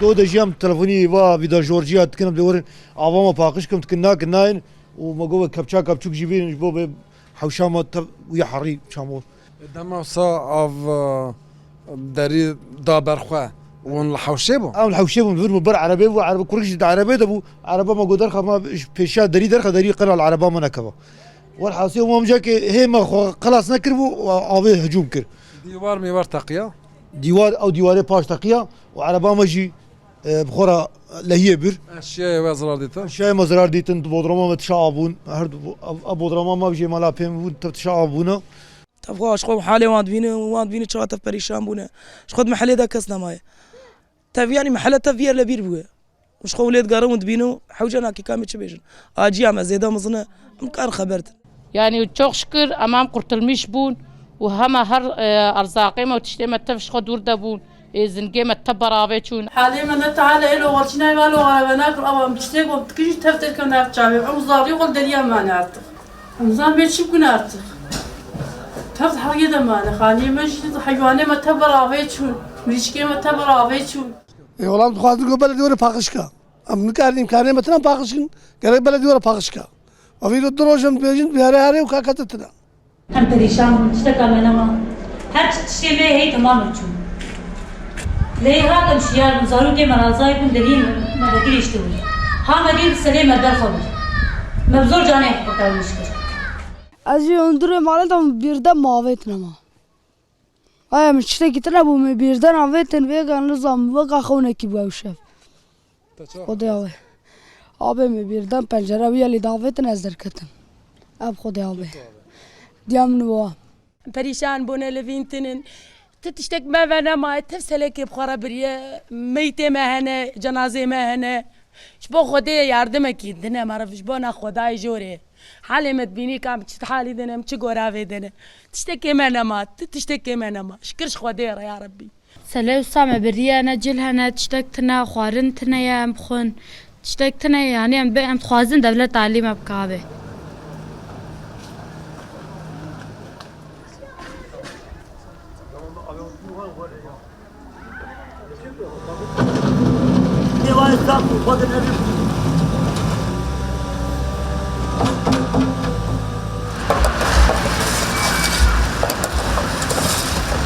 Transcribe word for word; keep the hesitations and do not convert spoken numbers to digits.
Do de jî em telefonî va vîda Jorjiya dikin, em dê werin ava me paqij kim, dikin nakin nayên û me got kepça kepçûk jî bînin ji bo bê hewşa me tev wî herî çamo. Dema wisa av, e, derî da ber xwe, hûn li hewşê bûn? Em li hewşê bûn, vir bû ber erebê bû, erebe kurik jî di erebê de bû, ereba me got derxe me ji pêşiya derî derxe derî qela li ereba me nekeva. Welhasil wan cakê hê me xwe xilas nekiribû, avê hicûm kir. Dîwar mîwar teqiya? Dîwar, ew dîwarê paş teqiya û ereba me jî, e, bi xwe re lehiyê bir. Eşyayê we zirar dîtin? Eşyayê me zirar dîtin, di bodroma me tişa av bûn. Her du, ev, ev bodroma me jê mala pê min bûn, tev tişa av bûne. Tev xwe ji xwe halê wan dibîne, wan dibîne çawa tev perîşan bûne. Ji xwe di mehelê de kes nemaye. Tev, yanî mehele tev vî yer li bîr bûye. Û ji xwe lê digerin û dibînin û hewce nakî kamê çi bêjin. Aciya me zêde mizin e, em karin xeber din. Yani çok şükür, em, em kurtulmuş bûn û hema her, e, erzaqê me û tiştê me tev ji xwe dûr de bûn. Ê zingê me tev beravê çûn. Halê me ne teha le êlo xelçînay va lo xerebe nakir, ama em tiştê ku em dikijî tev têrke nav çavê. Em zarî xwe deriya mane artık. Em zan bê çi bikun artık. Tev heriyê de mane. Xaniyê me jî heywanê me tev beravê çûn. Mirîşkê me tev beravê çûn. Ê, wela em dixwazin ku beledî were paqij ka. Em nikarin îmkanê me tune paqij kin. Gerek beledî were paqij ka. Evî du roj em dibêjin, bi herê herê û kakete tune. Em perîşan bûn, tişteka me nema. Her çi tiştê me heyî temam çûn. Lê hê hat em şiyar bûn, zarokê me razayî bûn, deriyê me, me vekirîştibûn. Ha me dîn selê me derxwe bû. Me bi zor canê xwe kurtarmîş kir. Ez jî hundirê malê de bîrde mavêt nema. Aya min tiştekî tune bû, min bîrdan avêtin vêga nizam weka xewnekî bû ew şev. Te çawa Xwedê avê. Abê min bîrdan pencere wî yelî davêtin ez derketim. Ev Xwedê avê. Diya min wa. Perîşan bûne li vîn tinin. Ti tiştek me ve nemaye, tev selekê bi xwe re biriye. Meytê me hene, cenazê me hene. Ji bo Xwedê yardimekî dine meriv, ji bona Xwedayê jorê. Halê me dibînî ka em çi halî de ne, em çi goravê de ne. Tiştekê me nema, ti tiştekê me nema. Şikir ji Xwedê re ya Rebbî. Selê wisa me biriye, ne cil hene, tiştek tine, xwarin tine ye, em bixwin. Tiştek tine ye, yanî em bê, em dixwazin dewlet alî me bikabe.